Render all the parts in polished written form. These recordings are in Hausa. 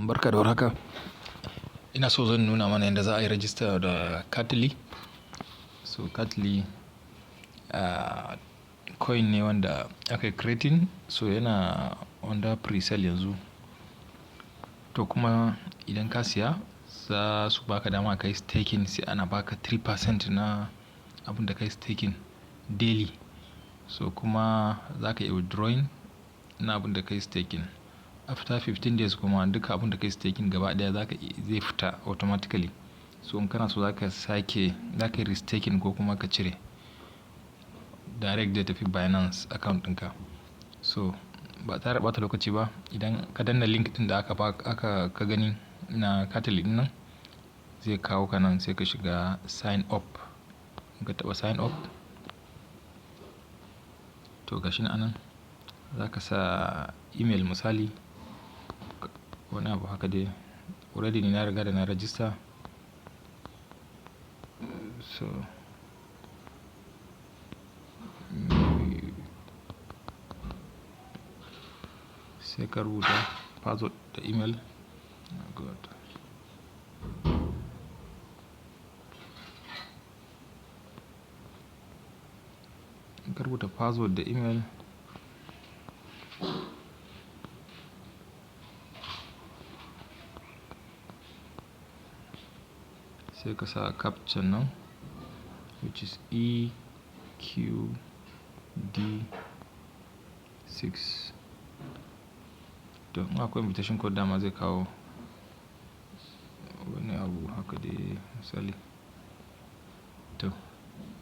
Barka da warhaka. Ina so zan nuna mana yadda za a yi rajista da Catly. So Catly, coin ne wanda aka yi creating, so yana under pre-sale yanzu. To kuma idan ka siya za su baka dama ka yi staking, sai ana baka 3% na abun da ka yi staking daily. So kuma za ka iya withdrawing na abun da ka yi staking. After 15 days kuma duka abun da ka yi staking gaba ɗaya za ka zai fita automatically. So in kana so za ka sake, za ka yi restaking ko kuma ka cire direct zai tafi Binance account ɗinka. So ba tare da ɓata lokaci ba, idan ka danna link ɗin da aka ba aka ka gani na Catly ɗin nan, zai kawo ka nan sai ka shiga sign up. In ka taɓa sign up, to ga shi nan anan za ka sa email, misali wani abu haka dai. Already ni na riga da na register. So sai ka rubuta password da email. Oh God. In ka rubuta password da email, sai ka sa captcha nan, which is EQD6. To in akwai invitation code, dama zai kawo wani abu haka dai misali. To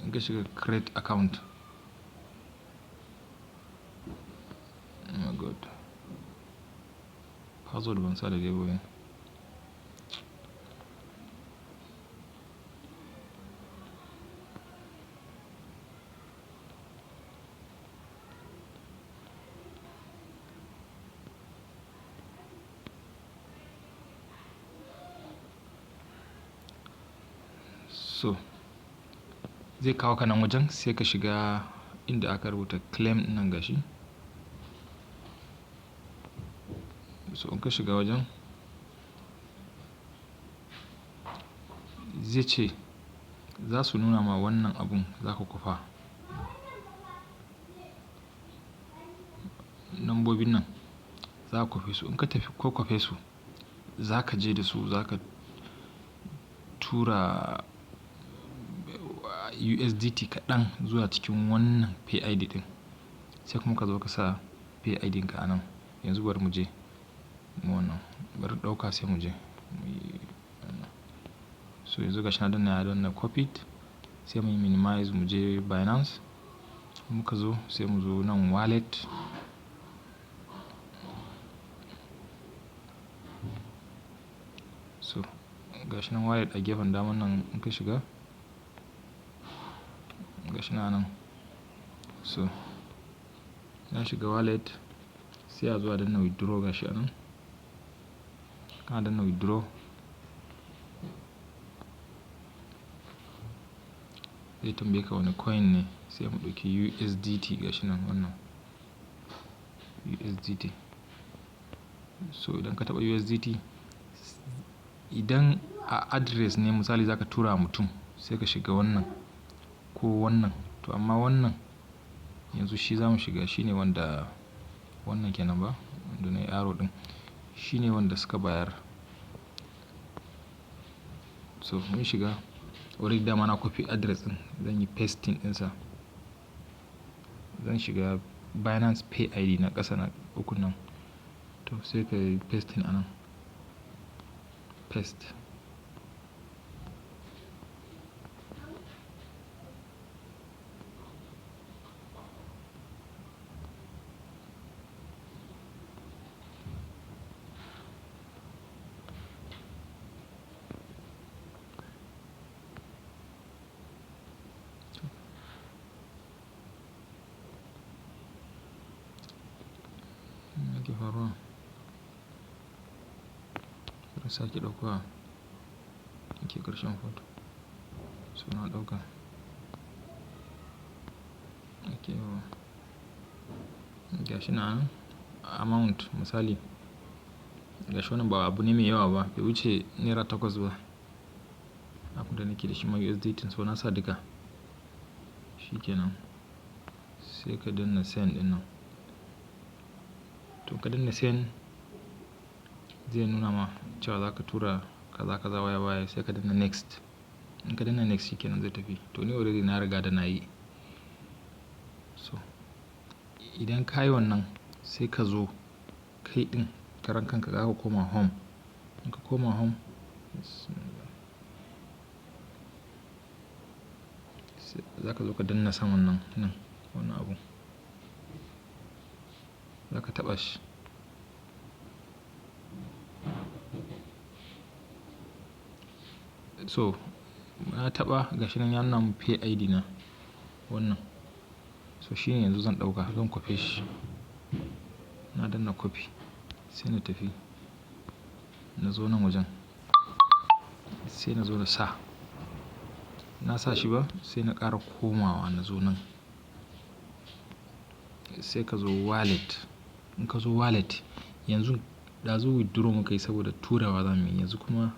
in ka shiga create account. Oh my God. Password ban sa daidai ba. So zai kawo ka nan wajen, sai ka shiga inda aka rubuta claim ɗin nan, gashi. So in ka shiga wajen, zai ce za su nuna ma wannan abun za ka kwafa. Lambobin nan za ka kwafe su. In ka tafi ko kwafe su, za ka je da su, za ka tura USDT kaɗan zuwa cikin wannan Pay ID ɗin. Sai kuma ka zo ka sa Pay ID ɗinka a nan. Yanzu bari mu je mu wannan, bari ɗauka sai mu je muyi wannan. So yanzu gashi na danna, ya danna copied, sai muyi minimize, mu je Binance. Muka zo sai mu zo nan wallet. So gashi nan wallet a gefen daman nan, in ka shiga gashi nan anan. So na shiga wallet, sai a zo a danna withdraw, gashi anan. Kana danna withdraw, zai tambaye ka wane coin ne, sai mu ɗauki USDT, gashi nan wannan USDT. So idan ka taɓa USDT, idan a address ne misali za ka tura wa mutum, sai ka shiga wannan ko wannan. To amma wannan yanzu shi za mu shiga, shine wanda wannan kenan ba wanda na yi arrow ɗin. Shine wanda suka bayar. So mun shiga, already dama na copy address ɗin, zan yi pasting ɗinsa. Zan shiga Binance Pay ID na ƙasa na ukun nan. To sai ka yi pasting a nan. Paste. Me yake faruwa? Bari sake ɗauka. Yake ƙarshen hoto. So na ɗauka. Okay, gashi nan amount misali Gashi wannan ba abu ne mai yawa ba, bai wuce ₦8 ba. Abun da nake da shi ma USDT, so na sa duka. Shi kenan. Sai ka danna send ɗin nan. To ka danna send, zai nuna ma cewa za ka tura kaza kaza waya waya, sai ka danna next. In ka danna next, shi kenan, zai tafi. To ni already na riga da na yi. So idan ka yi wannan, sai ka zo kai ɗin karan kanka za ka koma home. In ka koma home, bismillah, sai za ka zo ka danna saman nan, nan wannan abun. Za ka taɓa shi. So na taɓa, gashi nan ya nuna mun pay ID na wannan. So shine yanzu zan ɗauka, zan kwafe shi. Na danna copy, sai na tafi. Na zo nan wajen, sai na zo na sa. Na sa shi ba, sai na ƙara komawa, na zo nan. Sai ka zo wallet. In ka zo wallet, yanzu ɗazu withdraw muka yi saboda turawa za mu yi. Yanzu kuma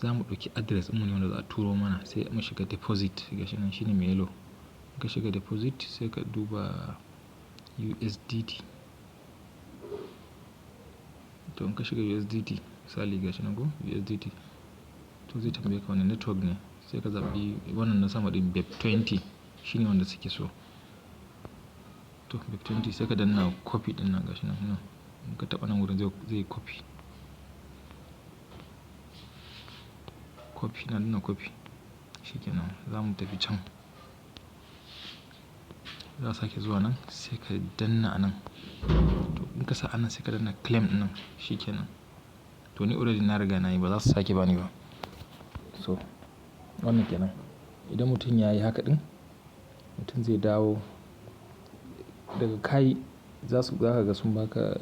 za mu ɗauki address ɗinmu ne wanda za a turo mana, sai mu shiga deposit. Gashi nan shine mai yellow. In ka shiga deposit, sai ka duba USDT. To in ka shiga USDT, misali gashi nan ko USDT. To zai tambaye ka wane network ne. Sai ka zaɓi wannan na sama ɗin, BEP20, shine wanda suke so. To BEP20, sai ka danna copy ɗin nan, gashi nan nan. In ka taɓa nan wurin, zai copy. Copy, na danna copy. Shi kenan, za mu tafi can. Za a sake zuwa nan, sai ka danna a nan. To in ka sa a nan, sai ka danna claim ɗin nan, shi kenan. To ni already na riga na yi, ba za su sake bani ba. So wannan kenan. Idan mutum ya yi haka ɗin, mutum zai dawo daga kai za su, za ka ga sun baka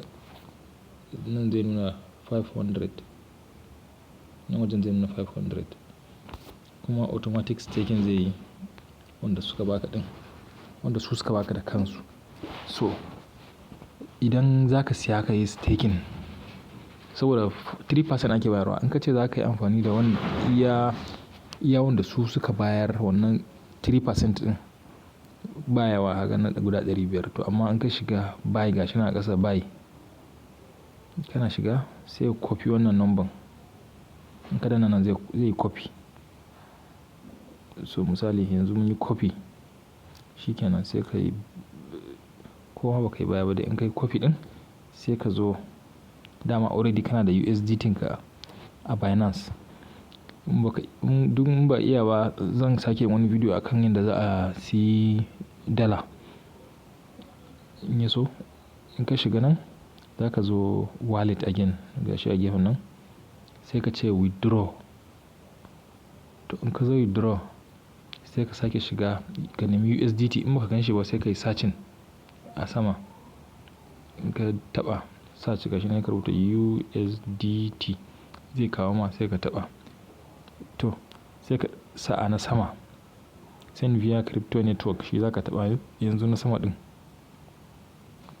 nan, zai nuna 500. Nan wajen zai nuna 500. Kuma automatic staking zai yi wanda suka baka ɗin, wanda su suka baka da kansu. So idan za ka siya ka yi staking, saboda 3% ake bayarwa. In ka ce za ka yi amfani da wannan iya, iya wanda su suka bayar, wannan 3% ɗin ba yawa haka na guda 500. To amma in ka shiga buy, gashi nan a ƙasa buy. Kana shiga, sai ka copy wannan number. In ka danna nan, zai copy. So misali yanzu mun yi copy. Shi kenan, sai ka yi ko ma ba ka yi baya ba dai, in ka yi copy ɗin, sai ka zo, dama already kana da USDT ka a Binance. In baka, in duk in ba iya ba, zan sake wani bidiyo akan yadda za a siyi dala. In ya so in ka shiga nan, za ka zo wallet again, gashi a gefen nan, sai ka ce withdraw. To in ka zo withdraw, sai ka sake shiga ka nemi USDT. In baka gan shi ba, sai ka yi searching a sama. In ka taɓa search, gashi nan, ka rubuta USDT, zai kawo ma, sai ka taɓa. To sai ka sa a na sama, send via crypto network, shi za ka taɓa yanzu, na sama ɗin.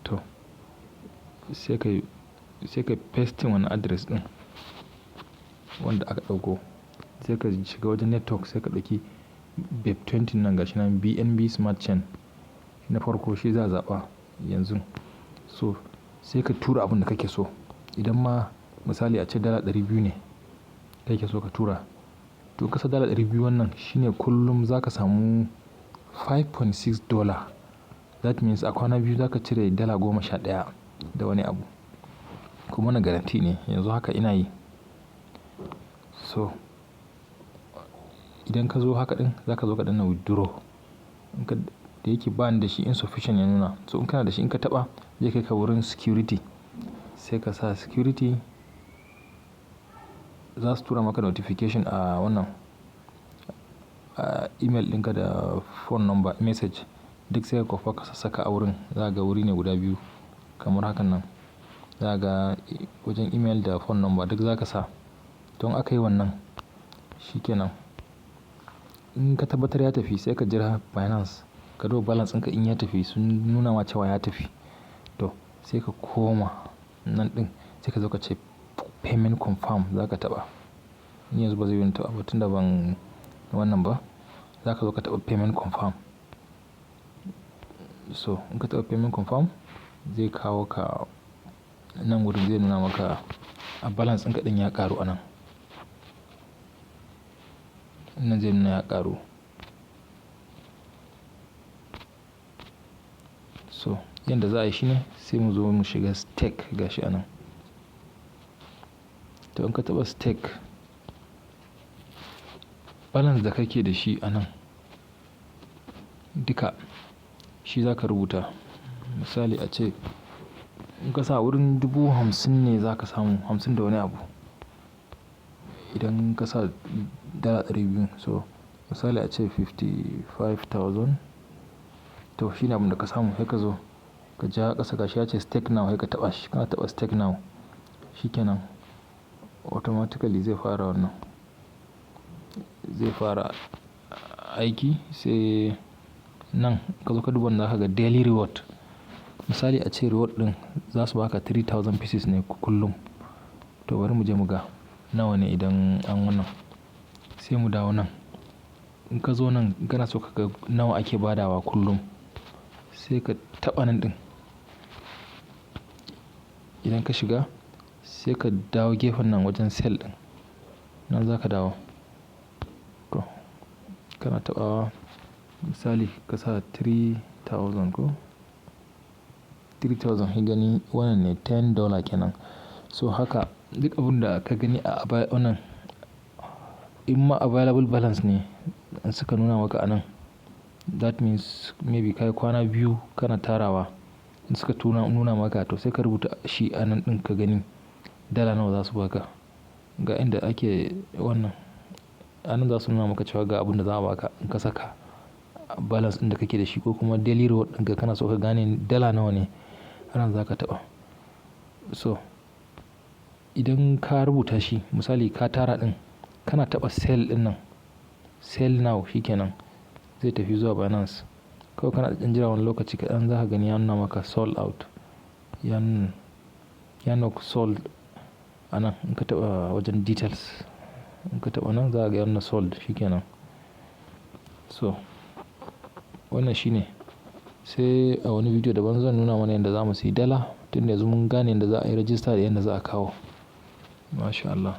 To sai ka pasting wannan address ɗin wanda aka ɗauko. Sai ka shiga wajen network, sai ka ɗauki BEP20 nan, gashi nan BNB Smart Chain na farko, shi za a zaɓa yanzu. So sai ka tura abin da kake so. Idan ma misali ace $200 ne kake so ka tura. To ka sa $200, wannan shine kullum za ka samu $5.6. That means a kwana biyu za ka cire $11 da wani abu. Kuma wannan guarantee ne, yanzu haka ina yi. So idan ka zo haka ɗin, za ka zo ka danna withdraw. In ka, da yake bani da shi, insufficient ya nuna. So in kana da shi, in ka taɓa, zai kai ka wurin security. Sai ka sa security, za su tura maka notification a wannan, a email ɗinka da phone number message. Duk sai ka kwafa ka sassaka a wurin. Za ka ga wuri ne guda biyu kamar hakan nan. Za ka ga wajen email da phone number, duk za ka sa. Don aka yi wannan, shi kenan. In ka tabbatar ya tafi, sai ka jira Binance. Ka duba balance ɗinka, in ya tafi, sun nuna ma cewa ya tafi. To sai ka koma nan ɗin, sai ka zo ka ce Payment confirm za ka taɓa. Ni yanzu ba zai yiwu in taɓa ba tunda ban wannan ba. Za ka zo ka taɓa payment confirm. So in ka taɓa payment confirm, zai kawo ka nan wurin, zai nuna maka a balance ɗinka ɗin ya ƙaru a nan. Nan zai nuna ya ƙaru. So yanda za a yi shine sai mu zo mu shiga stake gashi a nan. To in ka taɓa stake, balance da kake da shi a nan duka shi za ka rubuta. Misali ace in ka sa wurin 50,000 ne, za ka samu hamsin da wani abu. Idan ka sa dala 200, so misali ace 55,000, to shi ne abin da ka samu. Sai ka zo ka ja ƙasa, gashi ya ce stake now, sai ka taɓa shi. Kana taɓa stake now, shi kenan, automatically zai fara wannan. Zai fara aiki. Sai nan ka zo ka duba nan, za ka ga daily reward. Misali ace reward ɗin za su baka 3,000 pieces ne kullum. To bari mu je mu ga nawa ne idan an wannan. Sai mu dawo nan. In ka zo nan, in kana so ka ga nawa ake badawa kullum, sai ka taɓa nan ɗin. Idan ka shiga, sai ka dawo gefen nan wajen sell ɗin. Nan za ka dawo. To kana taɓawa, misali ka sa 3,000 ko 3,000, ka gani wannan ne $10 kenan. So haka duk abun da ka gani a wannan, in ma available balance ne in suka nuna maka a nan, that means maybe ka yi kwana 2 kana tarawa. In suka nuna maka, to sai ka rubuta shi a nan ɗin, ka gani dala nawa za su baka. Ga inda ake wannan. A nan za su nuna maka cewa ga abun da za a baka in ka saka balance ɗin da kake da shi, ko kuma daily reward ɗin ka kana so ka gane dala nawa ne, a nan za ka taɓa. So idan ka rubuta shi, misali ka tara ɗin, kana taɓa sell ɗin nan, sell now, shi kenan zai tafi zuwa Binance. Kawai kana ɗan jira wani lokaci kaɗan, za ka gani ya nuna maka sold out. Ya nuna sold a nan. In ka taɓa wajen details, in ka taɓa nan, za ka ga ya nuna sold, shi kenan. So wannan shine. Sai a wani bidiyo daban zan nuna mana yadda za mu sayi dala, tunda yanzu mun gane yadda za a yi register da yadda za a kawo. Masha Allah.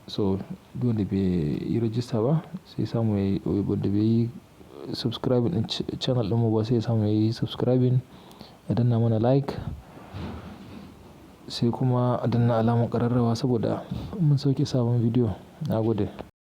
So duk wanda bai yi register ba sai samu yayi, wanda bai yi subscribing ɗin channel ɗinmu ba, sai samu yayi subscribing, ya danna mana like, sai kuma a danna alamar ƙararrawa saboda mun sauke sabon bidiyo. Na gode.